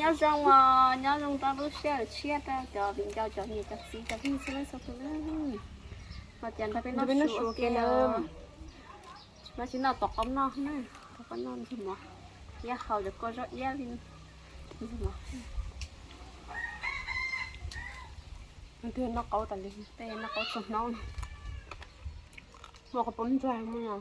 Nyob zoo os, nyob zoo rau lub sij hawm tshiab rau cov viv ncaus cov niam cov txiv cov phooj ywg txhua leej txhua tus na. Ho ces nrog peb noj su ua ke na. No tsis noj tom qab noj na, tom qab noj ntxuag mov, thiab haus cov kua zaub iab li ntxuag mov. Noj qaub tas li, tej noj qaub txhua hnub. Muaj qhov pob ntxoog muaj no.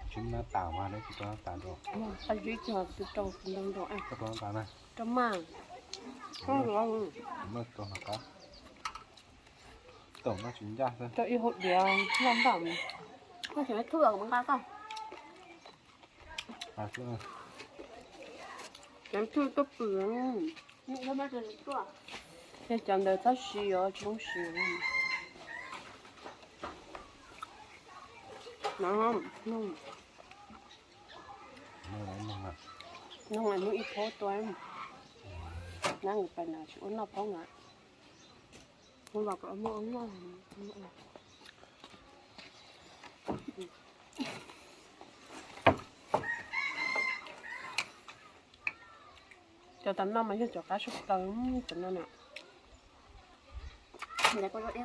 Tsis nab tas mas neb tsis tau nab tas rau. Qab zib cog tus rau ntau ntau. Rau mas. Rau mas. Rau mas tsis ncaj xwb. Rau ib hauv diav noj npaj. Koj tseem thub los nqa koj. Cov thub tuaj pw. Ces cov ntawd txhob siv os, tsis zoo siv. Noog mus ib phaub tua, nab nws pais na tsis ua noj phaub na. Cov tam no mas yog cov qab sab plaws, cov no na. Kua zaub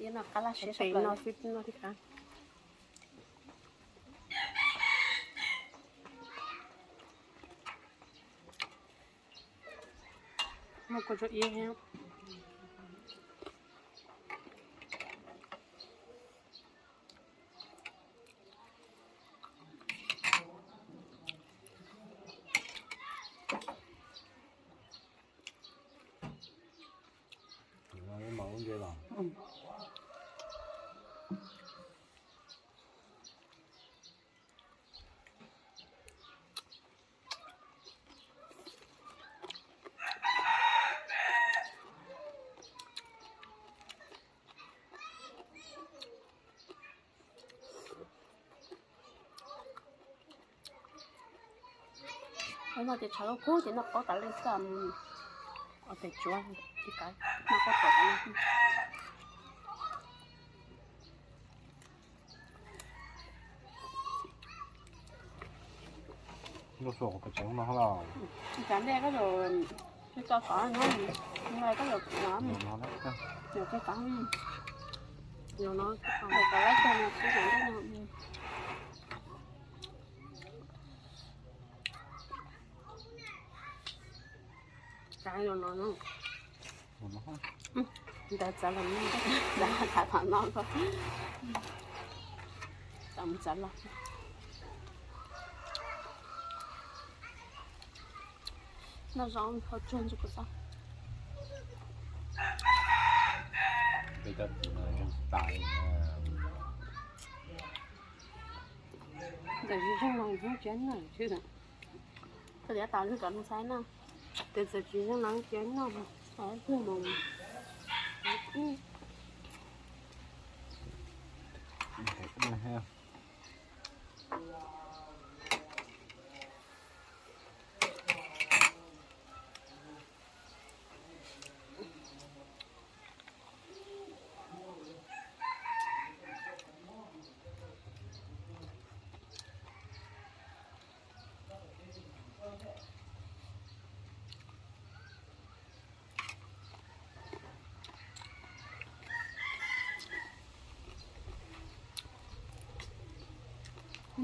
iab no qab laj siab sab plaws no xwb no thiab. Muaj kua zaub iab thiab. No ces tshav kub ces noj qaub tas li xwb. Ua tes tsuav ib qab noj qaub tom tas li. Lub suab kuv pes tsev no los. Tsav ntej koj yuav tsis tau tod no, koj yuav no, yuav tsis tau, yuav no, yuav tau lab tag no xwb. Tsav los no, ntawd txav los no, txav tom no, txav mus txav los. Noj zaub hau tsuag ntsis kuv xav. Peb cov txiv no zoo tas li. Ntawm tsis zoo los hnub cia noj xwb. Koj tias tas ntsog cov mus xaib noj. Tes txawm tsis zoo los cia noj, xaib tuag mus.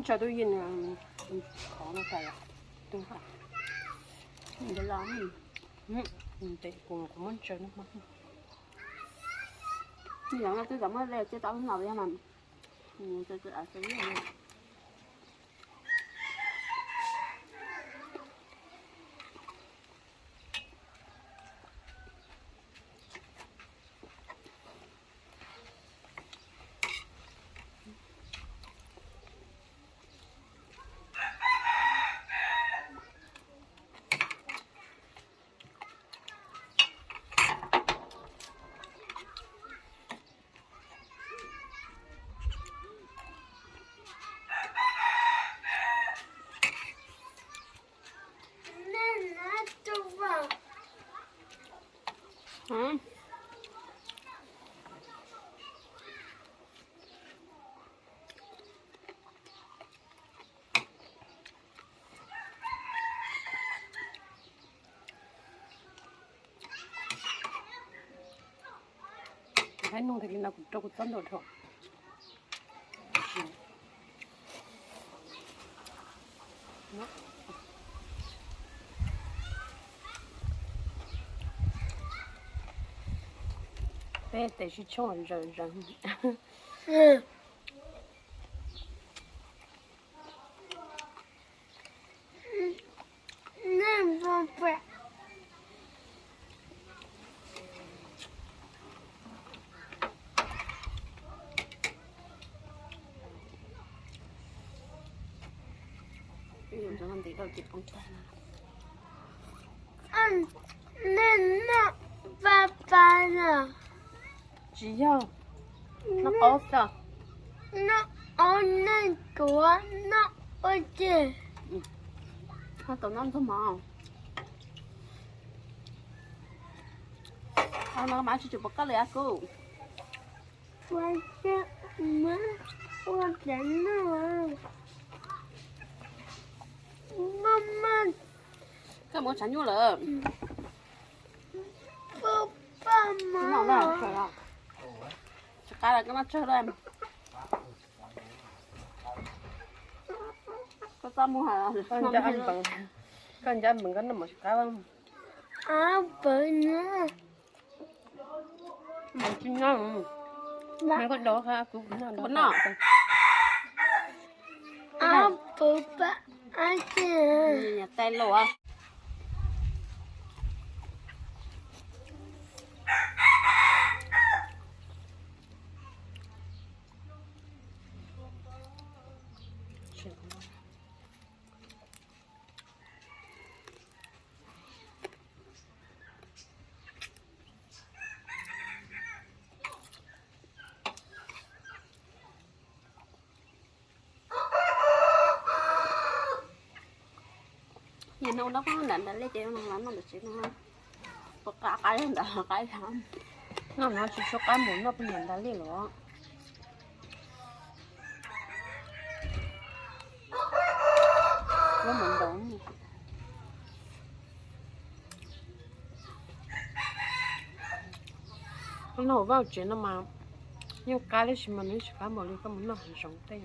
Tso tub yeej khov no tas, tub ha, ntev kuv kuv muab tso no mas. Yog no twb tau muab le tsis tau no yog mas. Thaib nug tias li no kuv rau kuv txob ntuas dhau. Peb tes sib tshooj zaws zaws. Nej noj pab pab no. Tsis yog, noj qaub xwb. Noj qaub nej kuv noj ua ke. Ho tau noj ntxuag mov. Ho no mas tsis tshua pom koj li a kuv. Ua cas no. Koj mus tshav nyuj lawm. Tsis qab los koj noj tsawg lawm. Koj txaj muag. Koj nco npees koj noj mov tsis qab. Npees tsis noj. Koj do kuv noj. Ab pw pab ab tsi. Nyuam tais luam. Nim no noj nram nram lej ces no noj ntawm tsev no. Puas qab qab ntawd qab ntawd. Noj no tsis tshua qab npaum noj puag nram nram lej los. Noj mus nraud. Koj noj hauv vaj hauv tsev no mas yeej qab tab sis mas nws tsis qab npaum li koj mus noj hav zoov tej.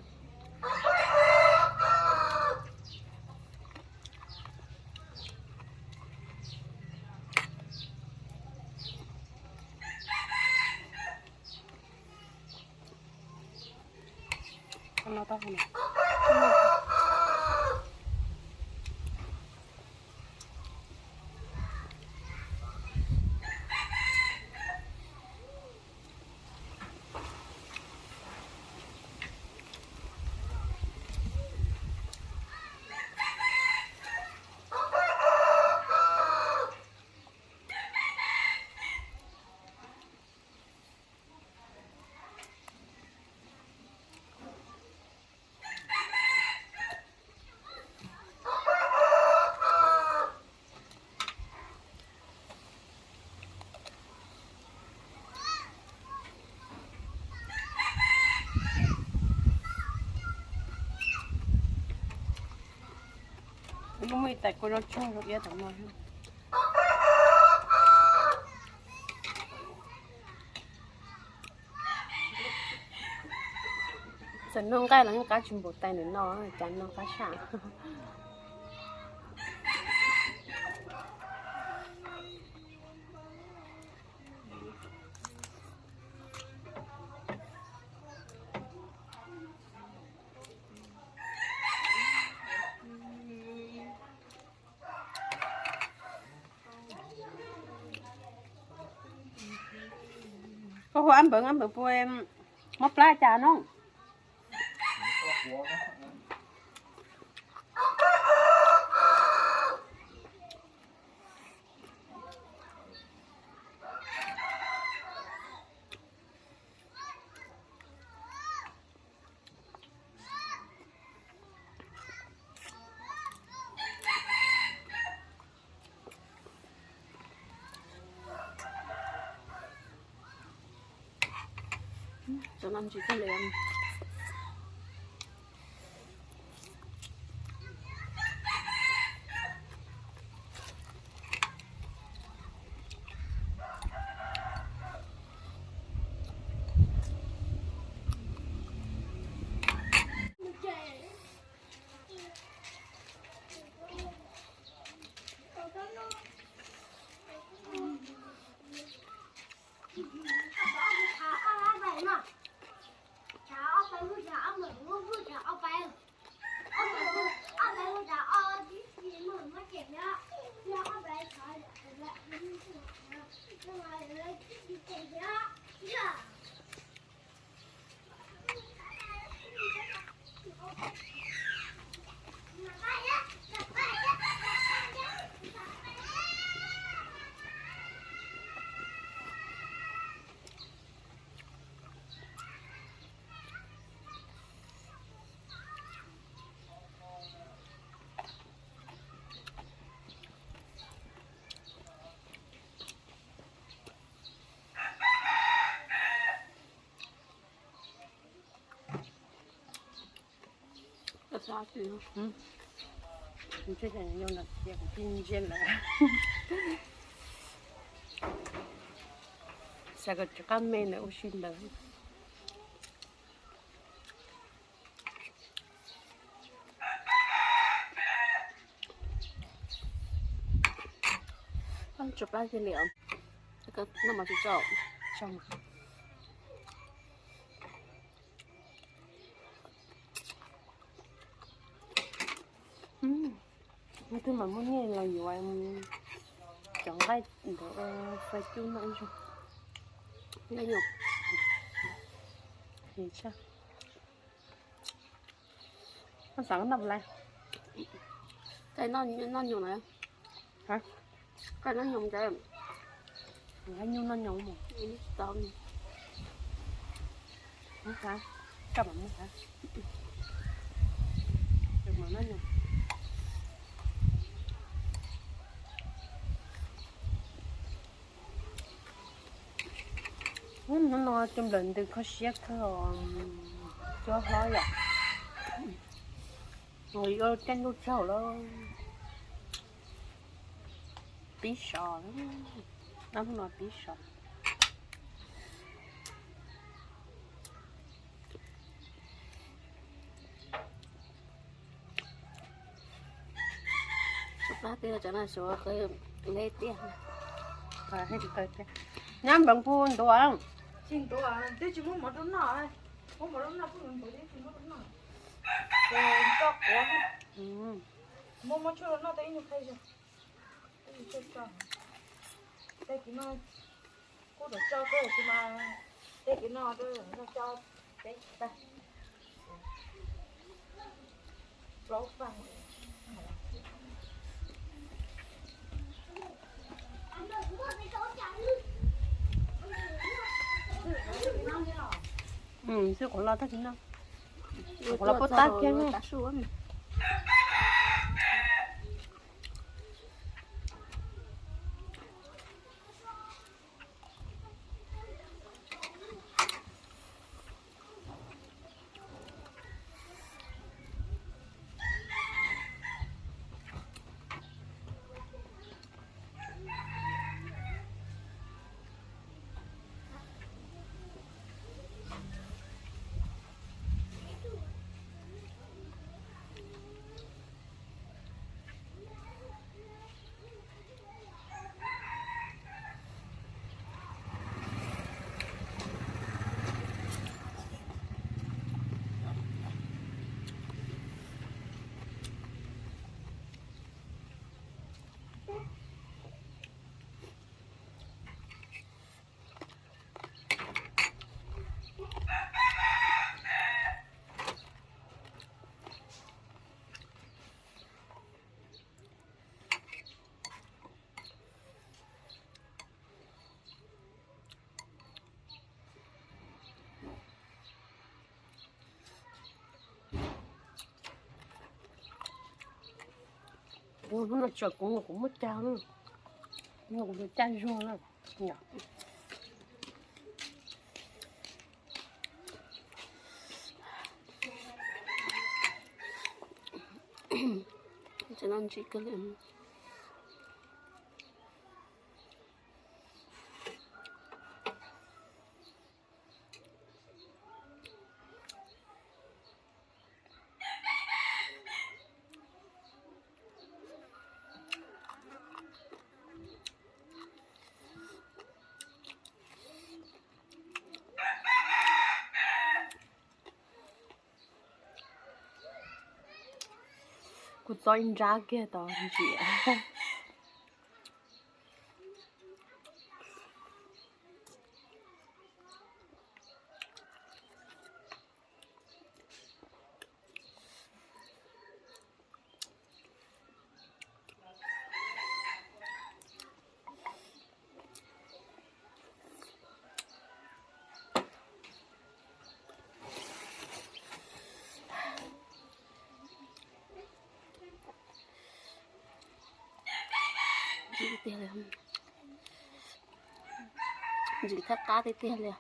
Muaj ib tais kua zaub tsuag rau iab tom no. Txawm noj nqaij los yeej qab tsis npaum tais ntawm no, cas noj qab saj. Koj hu ab npeev, ab npeev puas mob plab cas no? Cov no ntsis tag li. Xav kom tsis qab me ntawd ua si ntawd. Tsw plab kiag li os. Noj mov tsis tso. Hnub twg mas muaj nyiaj los yuav cov nqaij ntawd fais cub noj ib zaug. Nqaij nyuam. Tshaj. Koj xav noj puas lais? Noj nyuam na. Koj noj nyuam ces. Nyuam noj nyuam mus. Tau. Muab hab, koj mam muab hab. Hnub no cov nplawm ntws kho siab kawg os, cov hlob yom. Ua caij ntuj tsaug lawm. Pib sov, hnub no pib sov. Nyab npeev pug ntuav. Tsis ntuav, twb tsis muab mov rau noj, muab mov rau noj pheej ntuav, tsis muab rau noj. Tso quav, muab muab tshuaj rau noj tej ib nyuag qhov zog. Tej kiv no kuj rov tso kawg tsis mas, tej kiv no rau tso peb tag. Xwb qhuav los tag kiv no, qhuav los puab tag kiag. Hnub no tsam kuv, kuv muab caj, kuv caj zuag na. Yom. Ces no ntsib kawg li. Kuv txob ib nrab kiag tau ntsia. Ntsim tiag li, ntsim thaj qab tiag tiag li.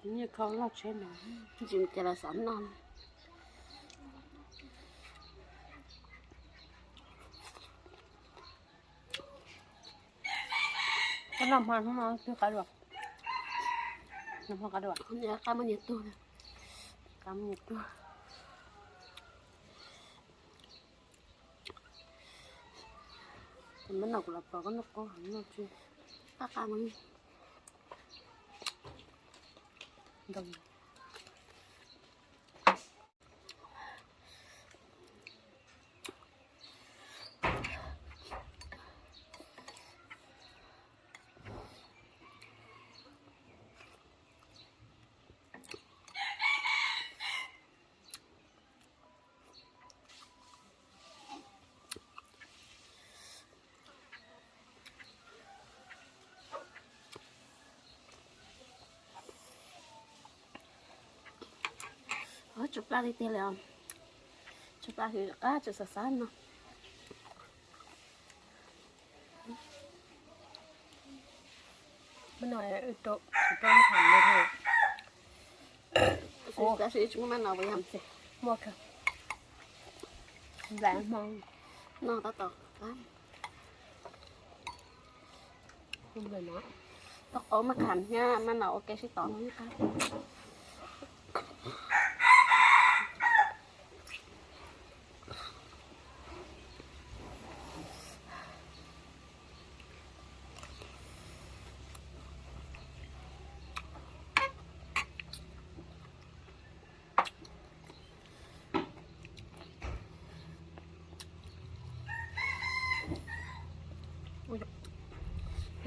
Nyiaj khau loj tsheb no, ntsim ces los xav noj. Koj noj hmo hnub no twb qab dua. Noj hmo qab dua. Qab muaj nyias tug. Qab muaj nyias tug. Ces mab no kuv los pom koj noj qub heev no tsis qab qab no. Ntau. Tsw plab tiag tiag li os. Tsw plab hwv qab tsw xav xav no. Mab no rau, rau tham no. Tab sis tsis muaj mab no puas yog? Muaj kawg. Nplaim hmo no tab tom qab. Tau qab mab kham thiab mab no ua ke sib tov no qab.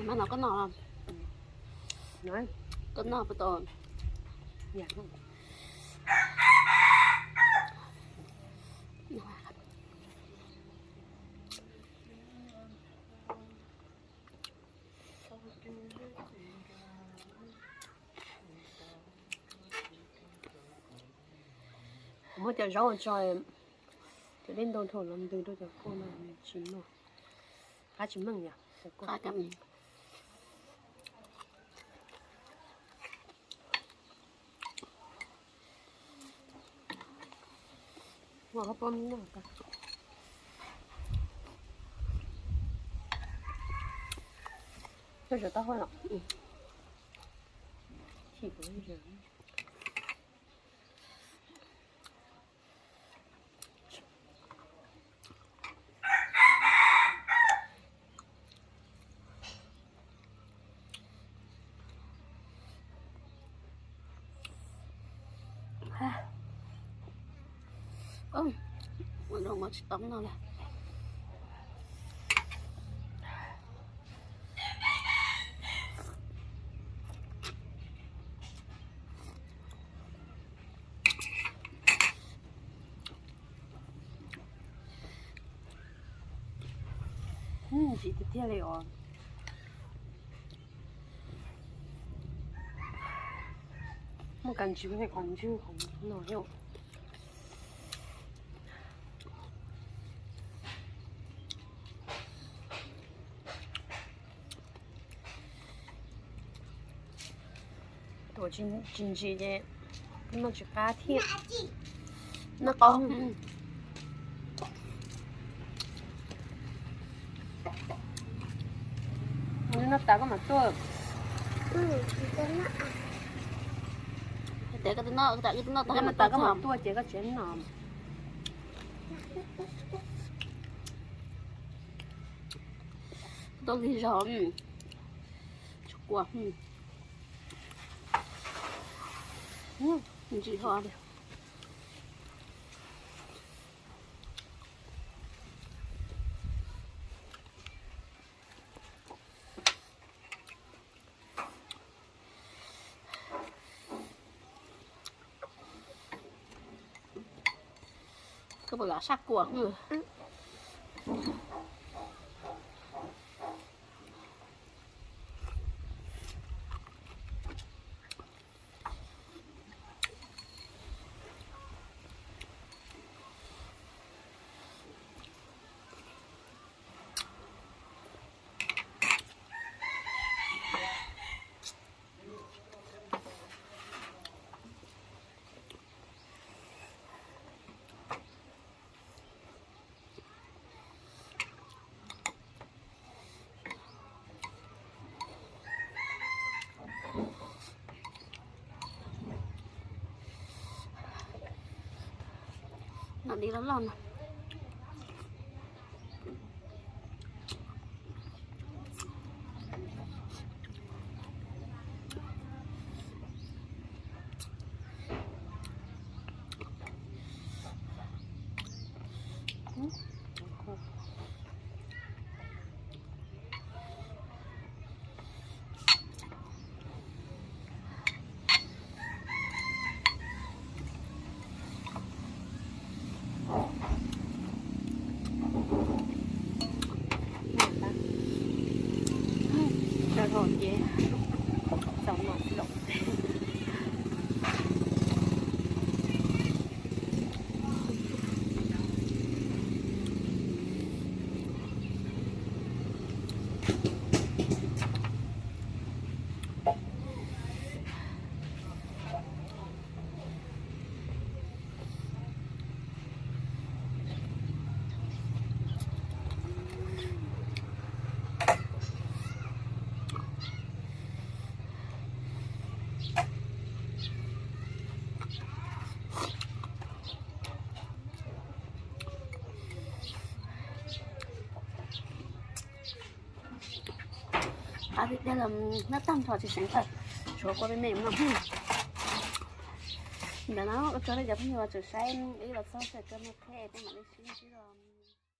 Mab no koj noj los? Koj noj puas tau? Kuv muab cov zaub tso, cov dej ntau dhau los ntws rau cov kua no nws tsis noj. Qab tsis meej yom. Coj zaum tau hauj lwm. Ua rau mov tsis tau noj li. Ntsim tiag tiag li os. Muaj kav ntsws, qhov ntswg qhov no thiab. Tuam tsis ntsim ces noj tsis qab thiab. Noj qab. Noj tas koj mam tuaj. Tias koj twb noj, koj twb noj tas koj mam tuaj ces koj tsev no. Tuaj lig zog. Tsis quaj. Ntsim ho. Koj puas lam sab kua? Noj di loj loj no. Rau hauv ces txaus no xwb los. Qab tiag tiag los noj tag nrho tsis seev tawm, tshuav kua me me no. Ntawm no ua tsaug rau cov phooj ywg uas tseem saib ib los txog txawm rau no thiab peb mam li sib ntsib dua.